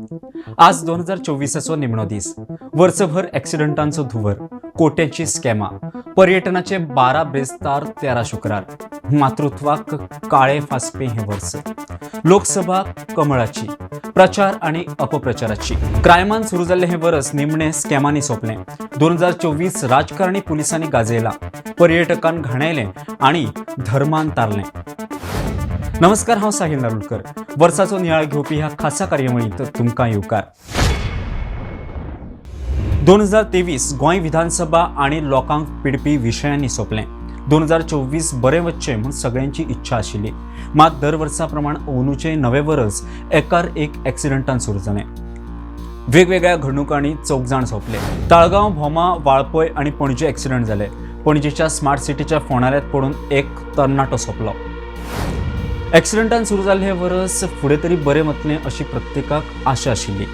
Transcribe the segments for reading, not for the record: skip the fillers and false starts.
आज 2024चो निमणो दीस. वर्सभर ॲक्सिडंटांचो धुंवर, कोट्याची स्कॅमां, पर्यटनाचे 12 ब्रेस्तार 13 शुक्रार, मातृत्वाक काळे फासपी हें वर्स, लोकसभा कमळाची, प्रचार आणि अपप्रचाराची. क्रायमान सुरू जाल्लें हें वरस निमणें स्कॅमांनी सोंपलें. 2024 राजकारणी पुलिसांनी गाजयला, पर्यटकान घाणयलें आणि धर्मान तारलें. नमस्कार, हांव साहिल नारुलकर. वर्साचो नियाळ घेवपी ह्या खासा कार्यावळींत तुमकां येवकार. 2023 गोंय विधानसभा आनी लोकांक पिडपी विशयांनी सोंपलें. 2024 बरें वचचें म्हूण सगळ्यांची इच्छा आशिल्ली. मात दर वर्सा प्रमाण अंदूचें नवें वरस एकार एक एक्सिडंटान सुरू जालें. वेगवेगळ्या घडणुकांनी चौग जाण सोंपले. ताळगांव, भोमा, वाळपय आनी पणजे एक्सिडंट जाले. पणजेच्या स्मार्ट सिटीच्या फोंडाऱ्यांत पडून एक तरणाटो सोंपलो. एक्सिडंटान सुरू जाल्लें हें वरस फुडें तरी बरें वतलें अशी प्रत्येकाक आशा आशिल्ली.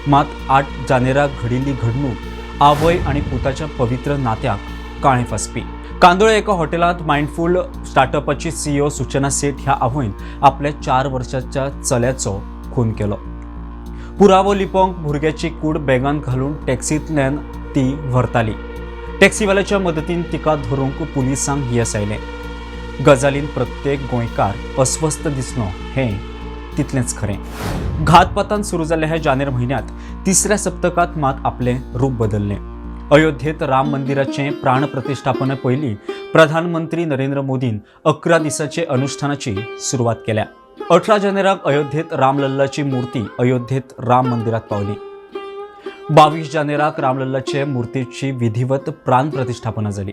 मात 8 जानेराक घडिल्ली घडणूक आवय आनी पुताच्या पवित्र नात्याक काळें फासपी. कांदोळे एका हॉटेलांत मायंडफूल स्टार्टअपाची सीईओ सुचना सेठ ह्या आवयन आपल्या 4 वर्साच्या चल्याचो खून केलो. पुरावो लिपोवंक भुरग्याची कूड बॅगांत घालून टॅक्सींतल्यान ती व्हरताली. टॅक्सीवाल्याच्या मदतीन तिका धरूंक पुलिसांक येस आयलें. गजालीन प्रत्येक गोंयकार अस्वस्थ दिसलो हें तितलेंच खरें. घातपातान सुरू जाल्ल्या ह्या जानेर म्हयन्यांत तिसऱ्या सप्तकांत मात आपलें रूप बदललें. अयोध्येत राम मंदिराचें प्राणप्रतिष्ठापना पयलीं प्रधानमंत्री नरेंद्र मोदीन 11 दिसाचे अनुष्ठानाची सुरवात केल्या. 18 जानेराक अयोध्येत रामलल्लाची मूर्ती अयोध्येत राम मंदिरात पावली. 22 जानेराक रामलल्लाचे मूर्तीची विधिवत प्राणप्रतिष्ठापना जाली.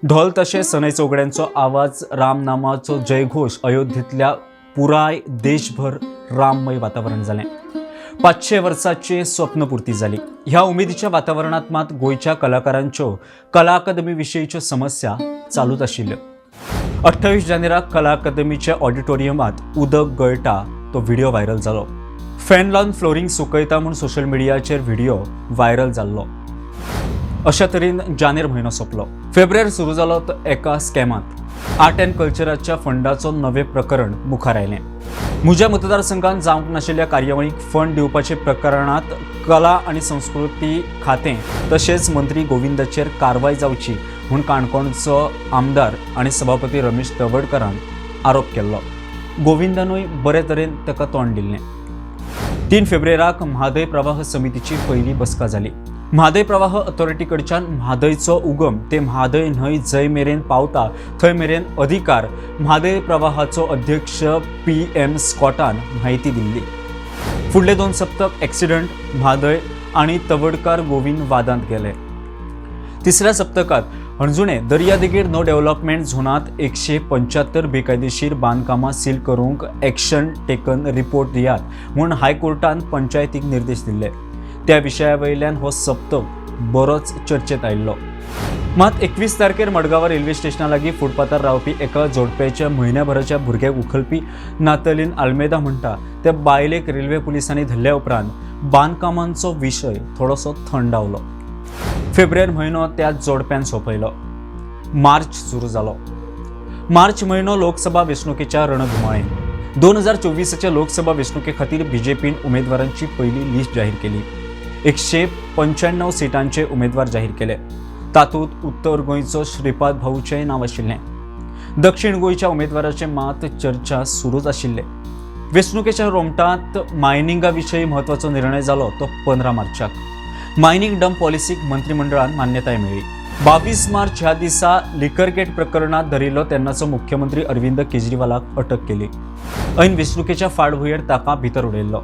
ढोल तशें सनय चौगड्यांचो आवाज, रामनामाचो जयघोष, अयोध्येंतल्या पुराय देशभर राममय वातावरण जालें. 500 वर्साची स्वप्नपूर्ती जाली. ह्या उमेदीच्या वातावरणांत मात गोंयच्या कलाकारांच्यो कला अकादमी विशयीच्यो समस्या चालूच आशिल्ल्यो. 28 जानेराक कला अकादमीच्या ऑडिटोरियमांत उदक गळटा तो व्हिडिओ व्हायरल जालो. फॅन लावन फ्लोरींग सुकयता म्हूण सोशल मिडियाचेर व्हिडिओ व्हायरल जाल्लो. अशा तरेन जानेर म्हयनो सोंपलो. फेब्रुवार सुरू जालो तो एका स्कॅमांत. आर्ट अँड कल्चराच्या फंडाचो नवें प्रकरण मुखार आयलें. म्हज्या मतदारसंघात जावंक नाशिल्ल्या कार्यावळीक फंड दिवपाचे प्रकरणांत कला आनी संस्कृती खातें तशेंच मंत्री गोविंदाचेर कारवाय जावची म्हूण काणकोणचो आमदार आनी सभापती रमेश तवडकरान आरोप केल्लो. गोविंदानूय बरे तरेन ताका तोंड दिल्लें. 3 फेब्रुवाराक म्हादय प्रवाह समितीची पयली बसका जाली. म्हादय प्रवाह अथॉरिटी कडच्यान म्हादयचो उगम ते म्हादय न्हंय जंय मेरेन पावता थंय मेरेन अधिकार म्हादय प्रवाहाचो अध्यक्ष पी एम स्कॉटान म्हायती दिल्ली. फुडले 2 सप्तक एक्सिडंट, म्हादय आनी तवडकार गोविंद वादांत गेले. तिसऱ्या सप्तकात हणजुणे दर्यादेगेर नो डेव्हलपमेंट झोनांत 175 बेकायदेशीर बांदकामां सील करूंक एक्शन टेकन रिपोर्ट दियात म्हूण हायकोर्टान पंचायतीक निर्देश दिल्ले. त्या विशया वयल्यान हो सप्तक बरोच चर्चेत आयिल्लो. मात 21 तारखेर मडगांव रेल्वे स्टेशना लागीं फुटपाथार रावपी एका जोडप्याच्या म्हयन्याभराच्या भुरग्याक उखलपी नातलीन आल्मेदा म्हणटा त्या बायलेक रेल्वे पुलिसांनी धरल्या उपरांत बांदकामांचो विशय थोडोसो थंडावलो. फेब्रुवार म्हयनो त्या जोडप्यान सोंपयलो. मार्च सुरू जालो. मार्च म्हयनो लोकसभा वेंचणुकेच्या रणधुमाळेन. 2024च्या लोकसभा वेंचणुके खातीर बीजेपीन उमेदवारांची पयली लिस्ट जाहीर केली. 195 सिटांचे उमेदवार जाहीर केले. तातूंत उत्तर गोंयचो श्रीपाद भाऊचेंय नांव आशिल्लें. दक्षिण गोंयच्या उमेदवाराचें मात चर्चा सुरूच आशिल्ले. वेंचणुकेच्या रोमटांत मायनिंगा विशयी म्हत्वाचो निर्णय जालो तो 15 मार्चाक. मायनिंग डंप पॉलिसीक मंत्रिमंडळान मान्यताय मेळ्ळी. 22 मार्च ह्या दिसा लिकरगेट प्रकरणात धरिल्लो तेन्नाचो मुख्यमंत्री अरविंद केजरीवालाक अटक केली. ऐन वेंचणुकेच्या फाटभुंयेर ताका भितर उडयल्लो.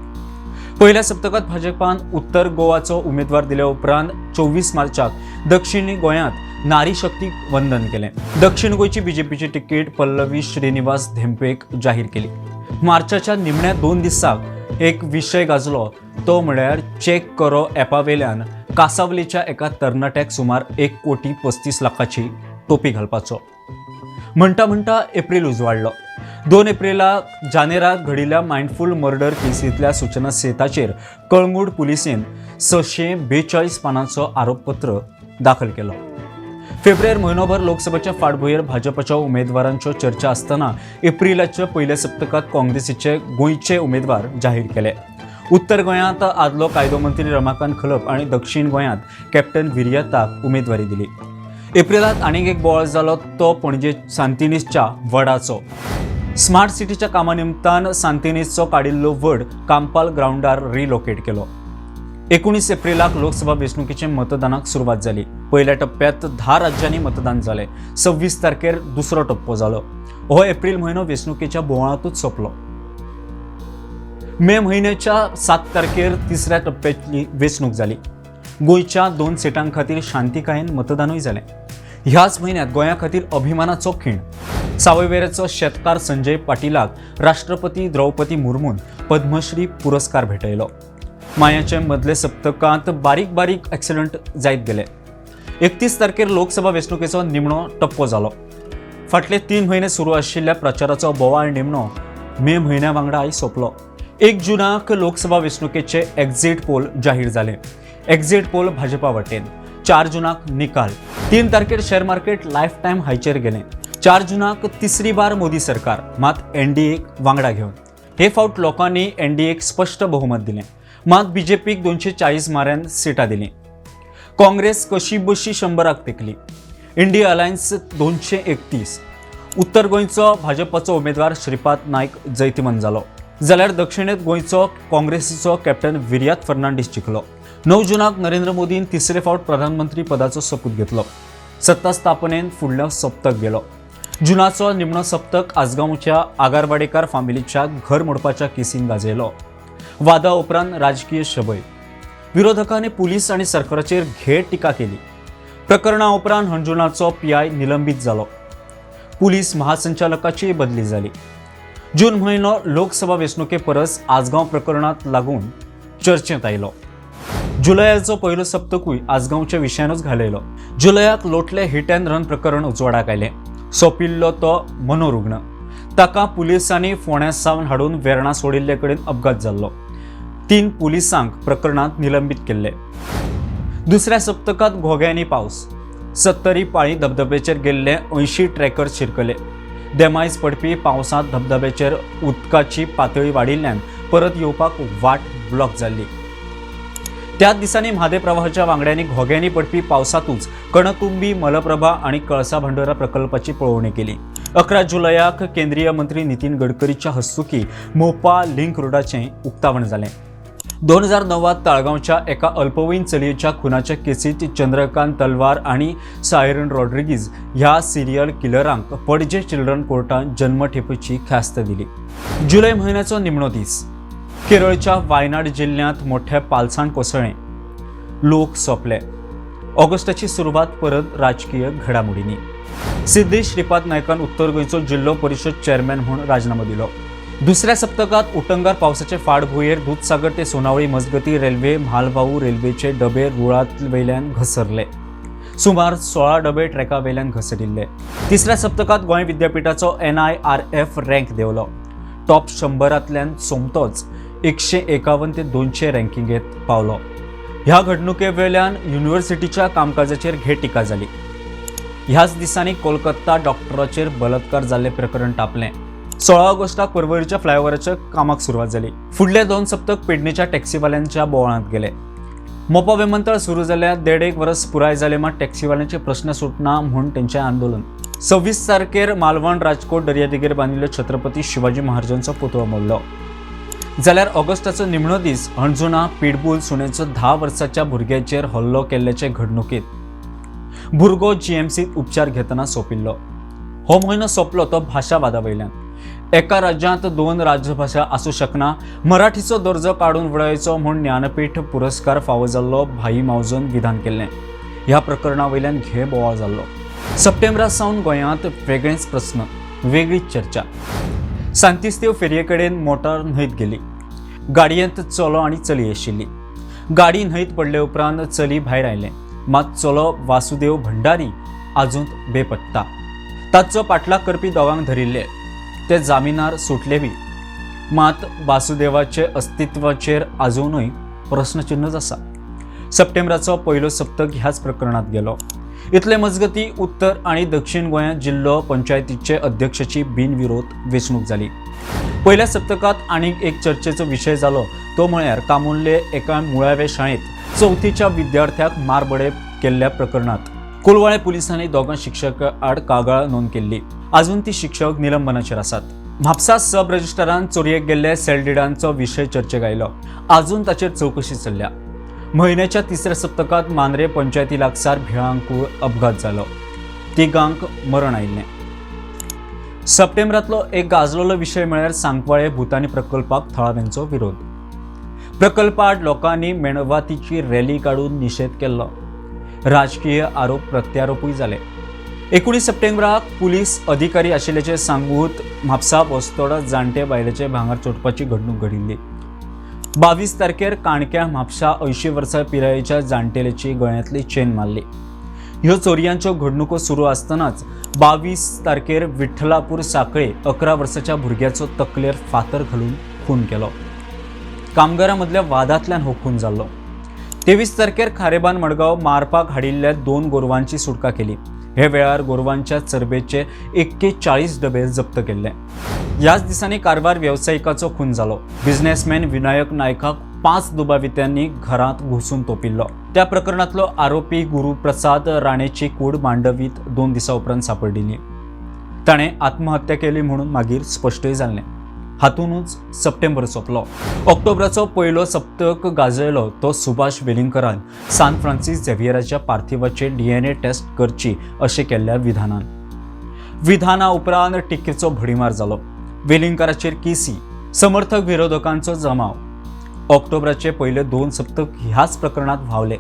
पयल्या सप्तकात भाजपान उत्तर गोवाचो उमेदवार दिल्या उपरांत 24 मार्चाक दक्षिण गोंयांत नारी शक्ती वंदन केलें. दक्षिण गोंयची बीजेपीची तिकीट पल्लवी श्रीनिवास धेंपेक जाहीर केली. मार्चाच्या निमण्या 2 दिसाक एक विशय गाजलो तो म्हळ्यार चेक करो ॲपा वेल्यान कासावलीच्या एका तरणाट्याक सुमार 1 कोटी 35 लाखाची टोपी घालपाचो. म्हणटा म्हणटा एप्रील उजवाडलो. 2 एप्रिलाक जानेराक घडिल्ल्या मायंडफूल मर्डर केसींतल्या सुचना सेताचेर कळंगूट पुलिसेन 642 पानांचो आरोपपत्र दाखल केलो. फेब्रुवारी म्हयनोभर लोकसभेच्या फाटभुंयेर भाजपाच्या उमेदवारांच्यो चर्चा आसतना एप्रिलाच्या पयल्या सप्तकात काँग्रेसीचे गोंयचे उमेदवार जाहीर केले. उत्तर गोंयांत आदलो कायदो मंत्री रमाकांत खलप आनी दक्षिण गोंयांत कॅप्टन विरियताक उमेदवारी दिली. एप्रिलांत आनीक एक बोवाळ जालो तो पणजे सांतिनेजच्या वडाचो. स्मार्ट सिटीच्या कामा निमतान सांतिनेजचो काडिल्लो वड कांपाल ग्रावंडार रिलोकेट केलो. 19 एप्रिलाक लोकसभा वेंचणुकेचे मतदानाक सुरवात जाली. पयल्या टप्प्यात 10 राज्यांनी मतदान जालें. 26 तारखेर दुसरो टप्पो जालो. हो एप्रिल म्हयनो वेंचणुकेच्या बोवाळांतूच सोंपलो. मे म्हयन्याच्या 7 तारखेर तिसऱ्या टप्प्यातली वेंचणूक जाली. गोंयच्या 2 सिटां खातीर शांतिकायेन मतदानूय जालें. ह्याच म्हयन्यात गोंया खातीर अभिमानाचो खीण. सावयवेरेचो शेतकार संजय पाटिलाक राष्ट्रपती द्रौपदी मुर्मून पद्मश्री पुरस्कार भेटयलो. मायाचे मदले सप्तकांत बारीक बारीक एक्सिडंट जायत गेले. 31 तारखेर लोकसभा वेंचणुकेचो निमणो टप्पो जालो. फाटले 3 म्हयने सुरू आशिल्ल्या प्रचाराचो बोवाळ निमणो मे म्हयन्या वांगडा सोंपलो. 1 जुनाक लोकसभा वेंचणुकेचे एक्झिट पोल जाहीर जाले. एक्झिट पोल भाजपा वटेन. 4 जुनाक निकाल. 3 तारखेर शेअर मार्केट लायफ टायम हायचेर गेलें. 4 जुनाक तिसरी बार मोदी सरकार, मात एनडीएक वांगडा घेवन. हे फावट लोकांनी एनडीएक स्पश्ट बहुमत दिलें, मात बीजेपीक 240 माऱ्यान सिटां दिलीं. काँग्रेस कशी बशी 100 तेकली. India alliance 231. उत्तर गोंयचो भाजपाचो उमेदवार श्रीपाद नायक जैतिवंत जालो, जाल्यार दक्षिणेंत गोंयचो काँग्रेसीचो कॅप्टन विरियात फर्नांडीस जिखलो. 9 जुनाक नरेंद्र मोदीन तिसरे फावट प्रधानमंत्री पदाचो सोपूत घेतलो. सत्ता स्थापनेन फुडलो सप्तक गेलो. जुनाचो निमणो सप्तक आजगांवच्या आगारवाडेकार फामिलीच्या घर मोडपाच्या केसीन गाजयलो. वादा उपरांत राजकीय शबय. विरोधकांनी पुलीस आनी सरकाराचेर घेर टिका केली. प्रकरणा उपरांत हणजुणाचो पीआय निलंबीत जालो. पुलीस महासंचालकाची बदली जाली. जून म्हयनो लोकसभा वेंचणुके परस आजगांव प्रकरणात लागून चर्चेंत आयलो. जुलयाचो पयलो सप्तकूय आजगांवच्या विशयानूच घालयलो. जुलयाक लोटले हिट अँड रन प्रकरण उजवाडाक आयलें. सोंपिल्लो तो मनोरुग्ण. ताका पुलिसांनी फोंड्या सावन हाडून वेर्णा सोडिल्ले कडेन अपघात जाल्लो. 3 पुलिसांक प्रकरणांत निलंबीत केल्ले. दुसऱ्या सप्तकात घोग्यांनी पावस. सत्तरी पाळी धबधब्याचेर गेल्ले 80 ट्रॅकर शिरकले. देमायज पडपी पावसांत धबधब्याचेर उदकाची पातळी वाडिल्ल्यान परत येवपाक वाट ब्लॉक जाल्ली. त्याच दिसांनी म्हादय प्रवाहाच्या वांगड्यांनी घोग्यांनी पडपी पावसांतूच कणकुंबी, मलप्रभा आनी कळसा भांडुरा प्रकल्पाची पळोवणी केली. 11 जुलयाक केंद्रीय मंत्री नितीन गडकरीच्या हस्तुकी मोपा लिंक रोडाचें उक्तावण जालें. 2009 ताळगांवच्या एका अल्पवयीन चलयेच्या खुनाच्या केसींत चंद्रकांत तलवार आनी सायरन रॉड्रिगीज ह्या सिरियल किलरांक पणजे चिल्ड्रन कोर्टान जन्मठेपेची ख्यास्त दिली. जुलय म्हयन्याचो निमणो दीस. केरळच्या वायनाड जिल्ल्यांत मोठ्या पालसाण कोसळ्ळें. लोक सोंपले. ऑगस्टाची सुरवात परत राजकीय घडामोडींनी. सिद्धेश श्रीपाद नायकान उत्तर गोंयचो जिल्लो परिशद चेअरमॅन म्हूण राजीनामो दिलो. दुसऱ्या सप्तकात उटंगार पावसाचे फाटभुंयेर दुदसागर ते सोनावळी मजगती रेल्वे म्हालवाहू रेल्वेचे डबे रुळां वयल्यान घसरले. सुमार 16 डबे ट्रॅका वयल्यान घसरिल्ले. तिसऱ्या सप्तकात गोंय विद्यापीठाचो NIRF rank देंवलो. टॉप 100 सोमतोच 151 ते 200 रँकिंगेत पावलो. ह्या घडणुके वेल्यान युनिव्हर्सिटीच्या कामकाजाचेर घेट टिका जाली. ह्याच दिसांनी कोलकाता डॉक्टराचेर बलात्कार जाल्लें प्रकरण तापलें. 16 ऑगस्टाक पर्वरीच्या फ्लायओव्हराच्या कामाक सुरवात जाली. फुडले 2 सप्तक पेडणेच्या टॅक्सीवाल्यांच्या बोवाळांत गेले. मोपा विमानतळ सुरू जाल्यार 1.5 वर्स पुराय जाले, मात टॅक्सीवाल्यांचे प्रश्न सुटना म्हूण तेंचें आंदोलन. 26 तारखेर मालवण राजकोट दर्यादेगेर बांदिल्लो छत्रपती शिवाजी महाराजांचो पुतळो मोडलो. जाल्यार ऑगस्टाचो निमणो दीस हणजुणा पिटबूल सुण्याचो 10 वर्साच्या भुरग्याचेर हल्लो केल्ल्याचे घडणुकेत भुरगो जीएमसीत उपचार घेतना सोंपिल्लो. हो म्हयनो सोंपलो तो भाशा वादा वयल्यान. एका राज्यांत 2 राजभाशा आसूं शकना, मराठीचो दर्जो काडून उडयचो म्हूण ज्ञानपीठ पुरस्कार फावो जाल्लो भाई मावजोन विधान केल्लें. ह्या प्रकरणा वयल्यान घे बोवाळ जाल्लो. सप्टेंबरा सावन गोंयांत वेगळेच प्रस्न, वेगळीच चर्चा. सांतिस्तेव फेरये कडेन मोटार न्हंयत गेली. गाडयेंत चलो आनी चली आशिल्ली. गाडी न्हंयत पडले उपरांत चली भायर आयलें, मात चलो वासुदेव भंडारी आजून बेपत्ता. ताचो पाठलाग करपी दोगांक धरिल्ले. ते जामिनार सुटले बी, मात वासुदेवाचे अस्तित्वाचेर आजुनूय प्रस्नचिन्हच आसा. सप्टेंबराचो पयलो सप्तक ह्याच प्रकरणात गेलो. इतले मजगती उत्तर आनी दक्षिण गोंयांत जिल्लो पंचायतीचे अध्यक्षाची बिनविरोध वेंचणूक जाली. पयल्या सप्तकात आनीक एक चर्चेचो विशय जालो तो म्हळ्यार कामुर्ले एका मुळावे शाळेंत चवथीच्या विद्यार्थ्याक मारबडय केल्ल्या प्रकरणात कोलवाळे पुलिसांनी दोगां शिक्षकां आड कागाळ नोंद केल्ली. अजून ती शिक्षक निलंबनाचेर आसात. म्हापसा सब रजिस्ट्रारान चोरयेक गेल्ले सेलडिडांचो विशय चर्चेक आयलो. अजून ताचेर चवकशी चल्ल्या. म्हयन्याच्या तिसऱ्या सप्तकांत मांद्रे पंचायती लागसार भिळांकूळ अपघात जालो. तिगांक मरण आयिल्लें. सप्टेंबरांतलो एक गाजलेलो विशय म्हळ्यार सांकवाळे भुतानी प्रकल्पाक थळाव्यांचो विरोध. प्रकल्पाआड लोकांनी मेणवातीची रॅली काडून निशेध केल्लो. राजकीय आरोप प्रत्यारोपूय जाले. 19 सप्टेंबराक पुलीस अधिकारी आशिल्ल्याचें सांगूत म्हापसा बस्तोडा जाणटे बायलेचे भांगर चोरपाची घडणूक घडिल्ली. 22 तारखेर काणक्या म्हापशा 80 वर्सां पिरायेच्या जाणटेल्याची गळ्यांतली चेन मारली. ह्यो चोरयांच्यो घडणुको सुरू आसतनाच 22 तारखेर विठ्ठलापूर साखळे 11 वर्साच्या भुरग्याचो तकलेर फातर घालून खून केलो. कामगारां मदल्या वादांतल्यान हो खून जाल्लो. 23 तारखेर खारेबान मडगांव मारपाक हाडिल्ल्या 2 गोरवांची सुटका केली. हे वेळार गोरवांच्या चरबेचे 41 डबे जप्त केल्ले. ह्याच दिसांनी कारवार वेवसायिकाचो खून जालो. बिझनेसमॅन विनायक नायकाक 5 दुबावितांनी घरांत घुसून तोपिल्लो. त्या प्रकरणांतलो आरोपी गुरुप्रसाद राणेची कूड मांडवीत 2 दिसां उपरांत सापडिल्ली. ताणें आत्महत्या केली म्हणून मागीर स्पश्टय जाल्लें. हातूनच सप्टेंबर सोंपलो. ऑक्टोबराचो पयलो सप्तक गाजयलो तो सुभाष वेलिंगकरान सान फ्रांसीस झेवियराच्या पार्थिवाचेर डीएनए टेस्ट करची अशें केल्ल्या विधानान. विधाना उपरांत टिकेचो भडीमार जालो. वेलिंगकराचेर केसी, समर्थक विरोधकांचो जमाव. ऑक्टोबराचे पयले 2 सप्तक ह्याच प्रकरणात व्हांवले.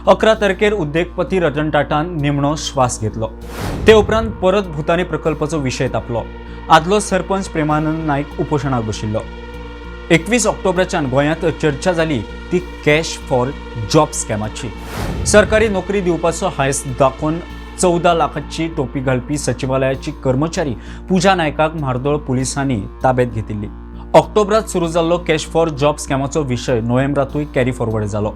11 तारखेर उद्देगपती रतन टाटान निमणो श्वास घेतलो. ते उपरांत परत भुतानी प्रकल्पाचो विशय तापलो. आदलो सरपंच प्रेमानंद नायक उपोशणाक बशिल्लो. 21 ऑक्टोबराच्यान गोंयांत चर्चा जाली ती कॅश फॉर जॉब स्कॅमाची. सरकारी नोकरी दिवपाचो हांयस दाखोवन 14 लाखाची टोपी घालपी सचिवालयाची कर्मचारी पूजा नायकाक म्हार्दोळ पुलिसांनी ताब्यात घेतिल्ली. ऑक्टोबरात सुरू जाल्लो कॅश फॉर जॉब स्कॅमाचो विशय नोव्हेंबरातूय कॅरी फॉरवर्ड जालो.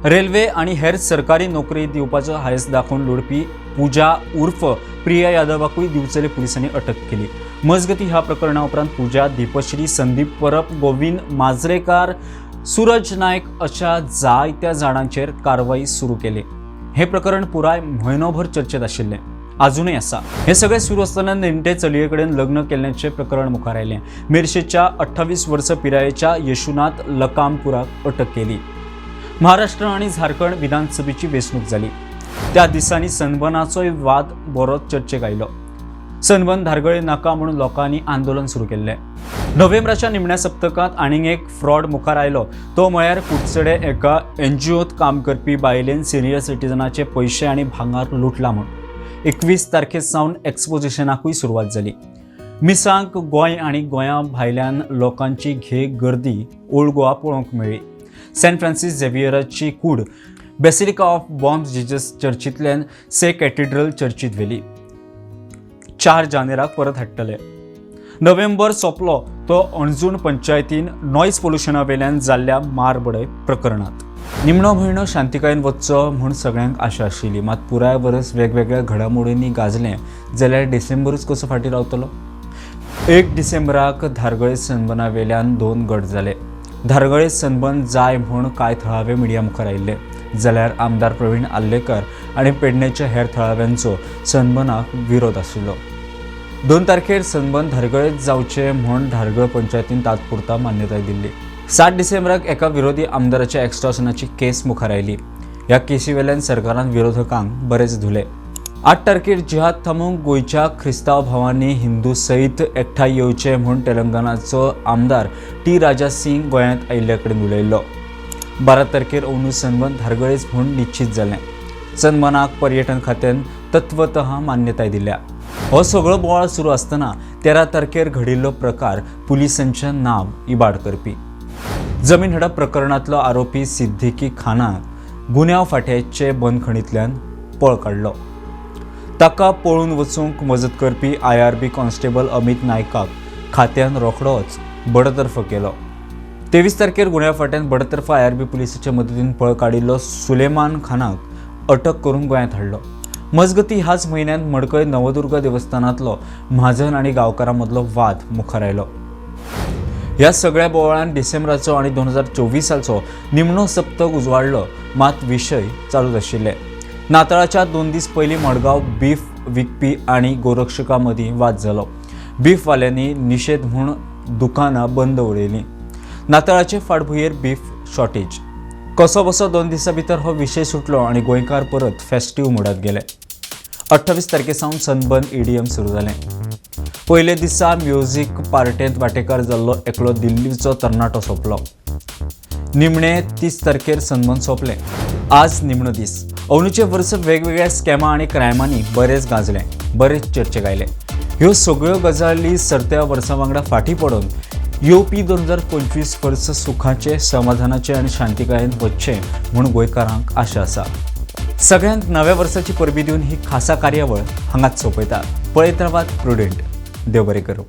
रेल्वे आनी हेर सरकारी नोकरी दिवपाचो हांयस दाखोवन लुडपी पूजा उर्फ प्रिया यादवाकूय दिवचले पुलिसांनी अटक केली. मजगती ह्या प्रकरणा उपरांत पूजा, दीपश्री, संदीप परब, गोविंद माजरेकार, सूरज नायक अशा जायत्या जाणांचेर कारवाई सुरू केली. हे प्रकरण पुराय म्हयनोभर चर्चेत आशिल्लें, अजूनय आसा. हे सगळें सुरू आसतना नेणटे चलये कडेन लग्न केल्ल्याचें प्रकरण मुखार आयलें. मेरशेच्या 28 वर्सां पिरायेच्या यशुनाथ लकामपुराक अटक केली. महाराष्ट्र आनी झारखंड विधानसभेची वेंचणूक जाली. त्या दिसांनी सनबर्नाचोय वाद बरोच चर्चेक आयलो. सनबर्न धारगळे नाका म्हणून लोकांनी आंदोलन सुरू केल्लें. नोव्हेंबराच्या निमण्या सप्तकांत आनीक एक फ्रॉड मुखार आयलो, तो म्हळ्यार कुडचडे एका एनजीओत काम करपी बायलेन सिनियर सिटीजनाचे पयशे आनी भांगर लुटला म्हूण. 21 तारखे सावन एक्सपोजिशनाकूय सुरवात जाली. मिसांक गोंय आनी गोंया भायल्यान लोकांची घे गर्दी ओल्ड गोवा पळोवंक मेळ्ळी. सेंट फ्रांसीस झेवियराची कूड बेसिलिका ऑफ बॉम जिजस चर्चींतल्यान से कॅथेड्रल चर्चीत व्हेली. 4 जानेराक परत हाडटले. नोव्हेंबर सोंपलो तो अणजूण पंचायतीन नॉयज पोल्युशना वेल्यान जाल्ल्या मारबडय प्रकरणात. निमणो म्हयनो शांतिकायेन वचचो म्हूण सगळ्यांक आशा आशिल्ली. मात पुराय वर्स वेगवेगळ्या घडामोडींनी गाजलें जाल्यार डिसेंबरूच कसो फाटीं रावतलो? 1 डिसेंबराक धारगळे सनबर्ना वेल्यान 2 गट जाले. धारगळे सनबर्न जाय म्हूण कांय थळावे मिडिया मुखार आयिल्ले, जाल्यार आमदार प्रवीण आर्लेकर आनी पेडणेच्या हेर थळाव्यांचो सनबर्नाक विरोध आशिल्लो. 2 तारखेर सनबर्न धारगळेच जावचे म्हूण धारगळ पंचायतीन तात्पुरता मान्यताय दिल्ली. 7 डिसेंबराक एका विरोधी आमदाराच्या एक्स्टॉर्शनाची केस मुखार आयली. ह्या केसी वेल्यान सरकारान विरोधकांक बरेच धुले. 8 तारखेर जिहाद थांबोवंक गोंयच्या क्रिस्तांव भावांनी हिंदू सयत एकठांय येवचे म्हूण तेलंगणाचो आमदार टी राजा सिंग गोंयांत आयिल्ले कडेन उलयल्लो. 12 तारखेर अंदू सनबर्न धारगळेच म्हूण निश्चीत जालें. सनबर्नाक पर्यटन खात्यान तत्वतः मान्यताय दिल्या. हो सगळो बोवाळ सुरू आसतना 13 तारखेर घडिल्लो प्रकार पुलिसांचें नांव इबाड करपी. जमीन हडप प्रकरणांतलो आरोपी सिद्दीकी खानान गुन्यांव फांट्याचे बंदखणींतल्यान पळ काडलो. ताका पळून वचूंक मजत करपी आयआरबी कॉन्स्टेबल अमित नायकाक खात्यान रोखडोच बडतर्फ केलो. 23 तारखेर गुन्यांव फांट्यान बडतर्फ आयआरबी पुलिसाच्या मदतीन पळ काडिल्लो सुलेमान खानाक अटक करून गोंयांत हाडलो. मजगती ह्याच म्हयन्यांत मडकय नवदुर्गा देवस्थानांतलो म्हाजन आनी गांवकारां मदलो वाद मुखार आयलो. ह्या सगळ्या बोवाळान डिसेंबराचो आनी 2024चो निमणो सप्तक उजवाडलो, मात विशय चालूच आशिल्ले. नाताळाच्या 2 दीस पयलीं मडगांव बीफ विकपी आनी गोरक्षकां मदीं वाद जालो. बीफवाल्यांनी निशेध म्हूण दुकानां बंद उडयलीं. नाताळाचे फाटभुंयेर बीफ शॉर्टेज. कसो बसो 2 दिसां भितर हो विशय सुटलो आनी गोंयकार परत फेस्टीव मोडांत गेले. 28 तारखे सावन सनबर्न EDM सुरू जालें. पयले दिसा म्युजीक पार्टेंत वांटेकार जाल्लो एकलो दिल्लीचो तरणाटो सोंपलो. निमणे 30 तारखेर सनबर्न सोंपलें. आज निमणो दीस. अंदूचें वर्स वेगवेगळ्या स्कॅमां आनी क्रायमांनी बरेंच गाजलें, बरेच चर्चेक आयले. ह्यो सगळ्यो गजाली सरत्या वर्सां वांगडा फाटीं पडून येवपी 2025 वर्स सुखाचें, समाधानाचें आनी शांतिकायेन वचचें म्हूण गोंयकारांक आशा आसा. सगळ्यांक नव्या वर्साची परबी दिवन ही खासा कार्यावळ हांगाच सोंपयता. पळयत रावात प्रुडंट. देव बरें करूं.